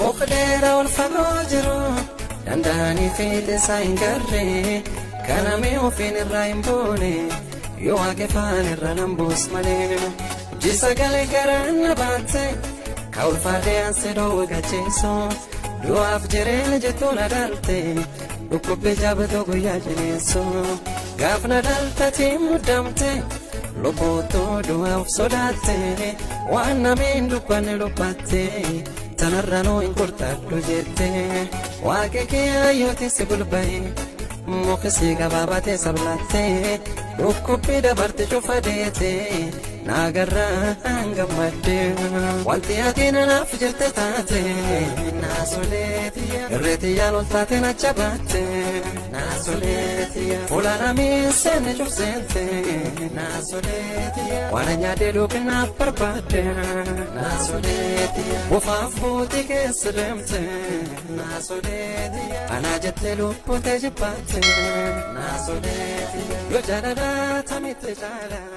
Muka dheeraa ol fagoo jiru danda'anii fiixee isaa hin garre kanamee ofiin irraa hin boone yoo waaqeffaan irra nan buus malee. Jisagalee garaan na baatte ka ulfaatee ansi dhoowwe gacheessu du'aaf jireenya jettuu na dhalte dhukkubbii jabatu guyyaa jineessu gaaf na dhaltatiin muddamte lubbuutuu du'aaf sodaatte waan nameen dubbanne dubbatte tanarra nuu hin qurxadhu jette waaqe kee hayyooti si gulba'e mukisii gabaabatee sablatte dhukkubbii dabarte cufa deete naagarraan gammadde wanti ati nanaaf jirte taate naasoleetiya irreetiyyaan ol taate nacha baatte naasoleetiya fuula namiin seenne cufseente naasoleetiya waan nyaadhee dhuukinaaf barbaadde naasoleetiya bufaaf buutii keessa deemte naasoleetiya anaa jettee lubbuutee jibbaatte naasoleetiya yoo jaalalaa tamitti jaalaa.